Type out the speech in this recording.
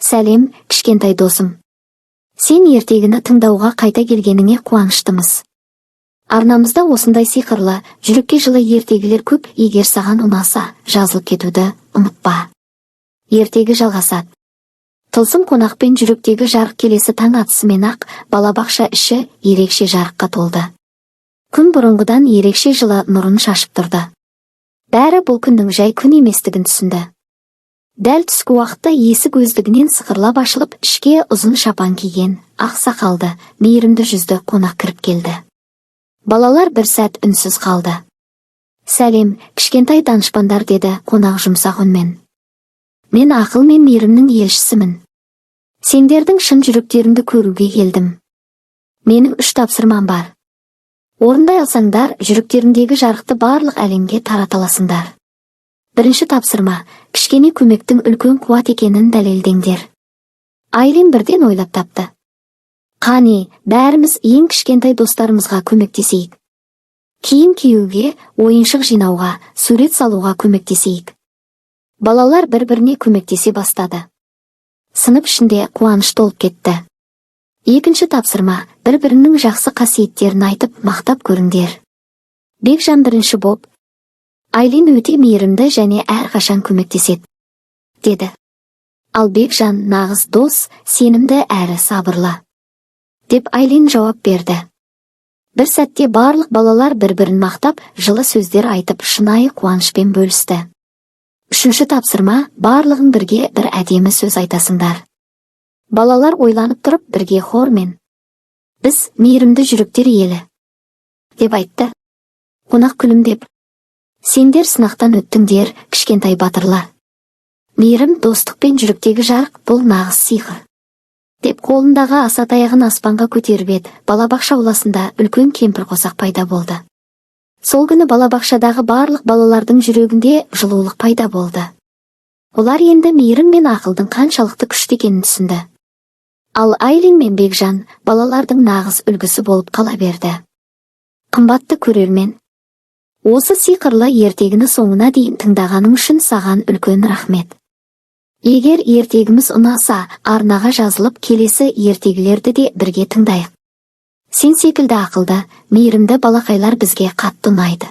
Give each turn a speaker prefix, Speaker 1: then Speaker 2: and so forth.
Speaker 1: Сәлем, кішкентай досым! Сен ертегіні тыңдауға қайта келгеніңе қуаныштымыз. Арнамызда осындай сиқырлы, жүрекке жылы ертегілер көп. Егер саған ұнаса, жазылып кетуді ұмытпа. Ертегі жалғасады. Тылсым қонақ пен жүректегі жарық. Келесі таң атысымен ақ балабақша іші ерекше жарыққа толды. Күн бұрынғыдан ерекше жылы нұрын шашып тұрды. Бәрі бұл күннің жай күн еместігін түсінді. Дәл түскі уақытта есік өздігінен сықырлап ашылып, ішке ұзын шапан киген, ақ сақалды, мейірімді жүзді қонақ кіріп келді. Балалар бір сәт үнсіз қалды. «Сәлем, кішкентай данышпандар!» – деді қонақ жұмсақ үнмен. «Мен ақыл мен мейірімнің елшісімін. Сендердің шын жүректеріңді көруге келдім. Менің үш тапсырмам бар. Орындай алсаңдар, жүректеріңдегі жарықты барлық әлемге тарата аласыңдар. Бірінші тапсырма: кішкене көмектің үлкен қуат екенін дәлелдеңдер». Айлин бірден ойлап тапты: «Қане, бәріміз ең кішкентай достарымызға көмектесейік. Киім киюге, ойыншық жинауға, сурет салуға көмектесейік». Балалар бір-біріне көмектесе бастады. Сынып ішінде қуаныш толып кетті. Екінші тапсырма: бір-бірінің жақсы қасиеттерін айтып, мақтап көріңдер. Бекжан бірінші боп: «Айлин өте мейірімді және әрқашан көмектеседі», – деді. Ал Бекжан: «Нағыз дос, сенімді әрі сабырлы», – деп Айлин жауап берді. Бір сәтте барлық балалар бір-бірін мақтап, жылы сөздер айтып, шынайы қуанышпен бөлісті. Үшінші тапсырма: барлығың бірге бір әдемі сөз айтасыңдар. Балалар ойланып тұрып, бірге хормен: «Біз – мейірімді жүректер елі», – деп айтты. Қонақ күлімдеп: «Сендер сынақтан өттіңдер, кішкентай батырлар. Мейірім, достық пен жүректегі жарық – бұл нағыз сиқыр», – деп қолындағы аса таяғын аспанға көтеріп еді, балабақша ауласында үлкен кемпірқосақ пайда болды. Сол күні балабақшадағы барлық балалардың жүрегінде жылулық пайда болды. Олар енді мейірім мен ақылдың қаншалықты күшті екенін түсінді. Ал Айлин мен Бекжан балалардың нағыз үлгісі болып қала берді. Қымбатты көрермен, осы сиқырлы ертегіні соңына дейін тыңдағаның үшін саған үлкен рахмет. Егер ертегіміз ұнаса, арнаға жазылып, келесі ертегілерді де бірге тыңдайық. Сен секілді ақылды, мейірімді балақайлар бізге қатты ұнайды.